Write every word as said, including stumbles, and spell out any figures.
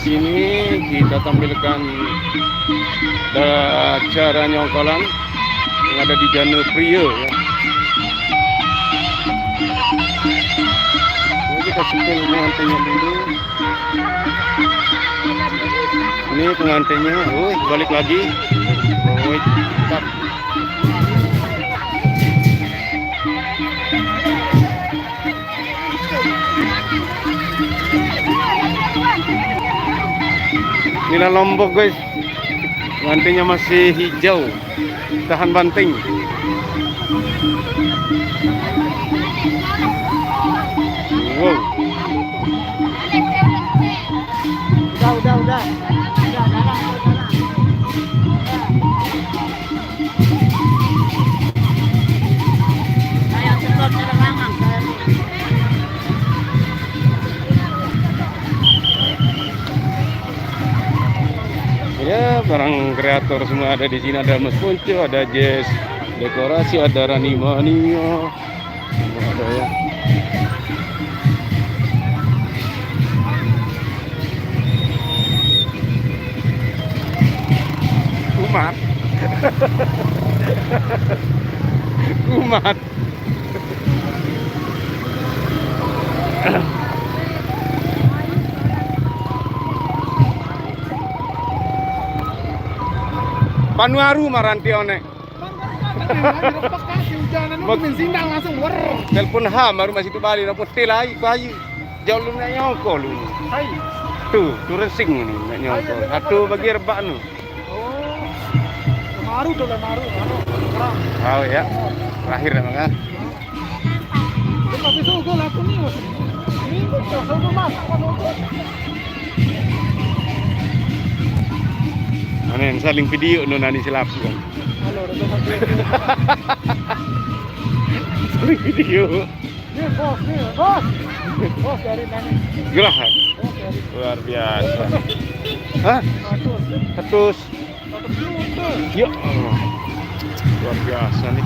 Ini kita tampilkan acara nyongkolan yang ada di Jana Pria, ya. Ini kita spill pengantinnya dulu. Ini pengantinnya, oh, balik lagi. Oh, mantap. Nila Lombok, guys. Rantingnya masih hijau. Tahan banting. Wow. Udah, udah, udah. Udah, jalan, udah, jalan. Saya sedot, saya langang, saya. Ya, barang kreator semua ada di sini. Ada Mas Ponco, ada Jess Dekorasi, ada Rani Mania. Semua ada, ya. Umat. Umat. Panuaru maranti one. Bang, kan kata nih, lagi lepas kasih hujanan, lu Bang. Main sindang langsung, wer. Telepon ha, baru masih tu balik, telepon te lai, ku ayu. Jauh lu nak nyongko lu. Hai. Tu, tu resing ni nak nyongko. Hai, ada apa? Satu bagi rebak nu. Oh. Maru tu lah, maru, maru. Terang. Tahu ya. Terakhir dah makan. Dia pasti suka lah aku ni. Minggu tu, suka masak kan suka. Mana yang saling video nu nani selapu kan? Halo, dah satu. Saling video. Ni bos ni, bos. Bos dari mana? Gerah. Bos dari Luar biasa. Hah? Satu. Satu. Satu juta. Ya Allah. Luar biasa nih.